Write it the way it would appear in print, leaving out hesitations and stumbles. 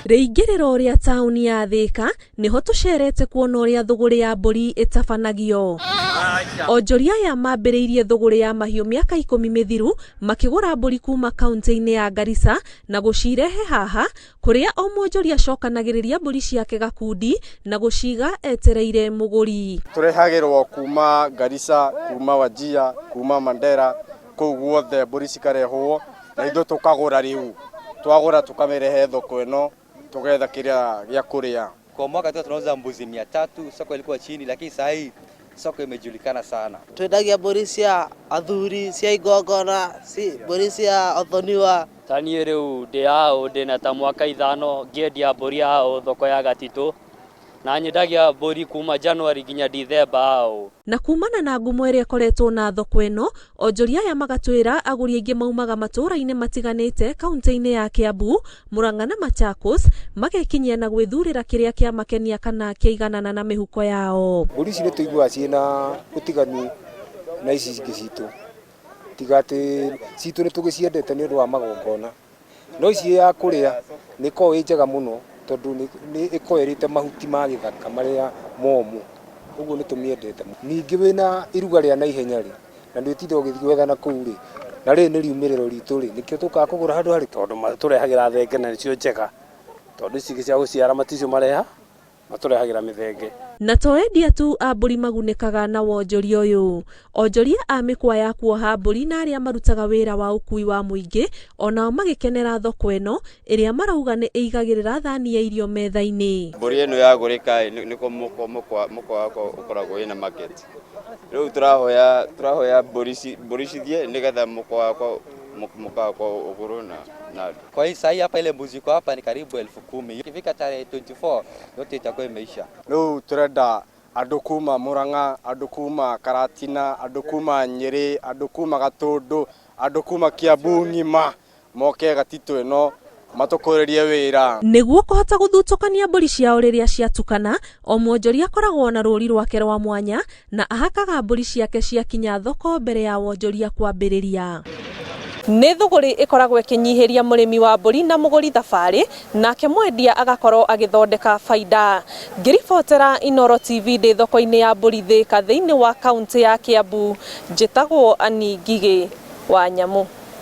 Rĩingĩrĩro rĩa taũni ya Thĩka nĩho tũcerete kuona ũrĩa thũgũrĩ ya mbũri ĩtabanagio. Onjoria aya mambĩrĩirie thũgũrĩ ya mahiũ mĩaka ikũmi mĩthiru makĩgũra mbũri kuma kaunti-inĩ ya Garissa na gũcirehe haha kũrĩa o mwonjoria acokanagĩrĩria mbũri ciake gakundi na gũciga etereire mũgũri. Tũrehagĩrwo kuma Garissa, kuma Wajir, kuma Mandera, kũu guothe mbũri cikarehwo na ithuĩ tũkagũra rĩu. Twagũra tũkamĩrehe thoko ĩno tũgetha kĩrĩa gĩa kũrĩa. Kwa mwaka tu tunauza mbuzi 300, soko ilikuwa chini, lakini saa hii soko imejulikana sana. Twendagia mbũri cia athuri, cia igongona, mbũri cia ũthoniwa. Ta niĩ rĩu ndĩ haũ ndĩna ta mwaka 5 ngĩendia mbũri haũ thoko ya Gatitũ, na nyendagia mbũri kuma January nginya Dithemba haũ. Na kumana na ngumo ĩrĩa ĩkoretwo na thoko ĩno, onjoria aya magatwĩra agũri aingĩ maumaga matũũra-inĩ matiganĩte kaunti-inĩ ya Kiambu, Murang'a na Machakos, magekinyia na gwĩthurĩra kĩrĩa kĩamakenia kana kĩaiganana na mĩhuko yao. Mbũri ici nĩ tũiguaga ciĩna ũtiganu na ici ingĩ citũ, tiga atĩ citũ nĩ tũgĩciendete nĩ ũndũ wa magongona, no ici ya kũrĩa nĩ ĩkoragwo ĩ njega mũno tondũ nĩ ĩkoragwo ĩrĩte mahuti ma gĩthaka marĩa momũ, ũguo nĩ tũmĩendete. Ningĩ wĩna iruga rĩa naihenya rĩ, na ndwĩtinda ũgĩthiĩ gwetha na kũu rĩ, na rĩrĩ nĩ riumĩrĩro ritũ rĩ, nĩkĩo tũkaga kũgũra handũ harĩ. Tondũ matũrehagĩra thenge na nĩcio njega, tondũ ici ingĩ cia gũciara maticio mareha, matũrehagĩra mĩthenge. Na to endia tu a mbũri magunĩkaga na wonjoria ũyũ. Onjoria a mĩkwa ya kuoha mbũri na arĩa marutaga wĩra wa ũkui wa mũingĩ onao magĩkenera thoko ĩno ĩrĩa marauga nĩ ĩigagĩrĩra thani ya irio metha-inĩ. Mbũri ĩno yagũrĩka nĩko mũkwa wakwa ũkoragwo wĩna market. Rĩu tũrahoya mbũri cithiĩ nĩgetha mũkwa wakwa ũgũrwo na andũ. Kwa hii sahi hapa ile mbuzi iko hapa ni karibu 10,000. Ikifika tarehe 24 yote itakuwa imeisha. Rĩu tũrenda andũ kuma Murang'a, andũ kuma Karatina, andũ kuma Nyeri, andũ kuma Gatũndũ, andũ kuma Kiambu ng'ima moke Gatitũ ĩno matũkũrĩrie wĩra. Nĩguo kũhota gũthutũkania mbũri ciao rĩrĩa ciatukana, o mwonjoria akoragwo na rũri rwake rwa mwanya na ahakaga mbũri ciake ciakinya thoko mbere ya wonjoria kwambĩrĩria. Nĩ thũgũrĩ ĩkoragwo ĩkĩnyihĩria mũrĩmi wa mbũri na mũgũri thabarĩ, nake mwendia agakorwo agĩthondeka baida. Ngĩribotera Inooro TV ndĩ thoko-inĩ ya mbũri Thĩka thĩinĩ wa kaunti ya Kiambu, njĩtagwo Annie Ngigĩ wa Nyamũ.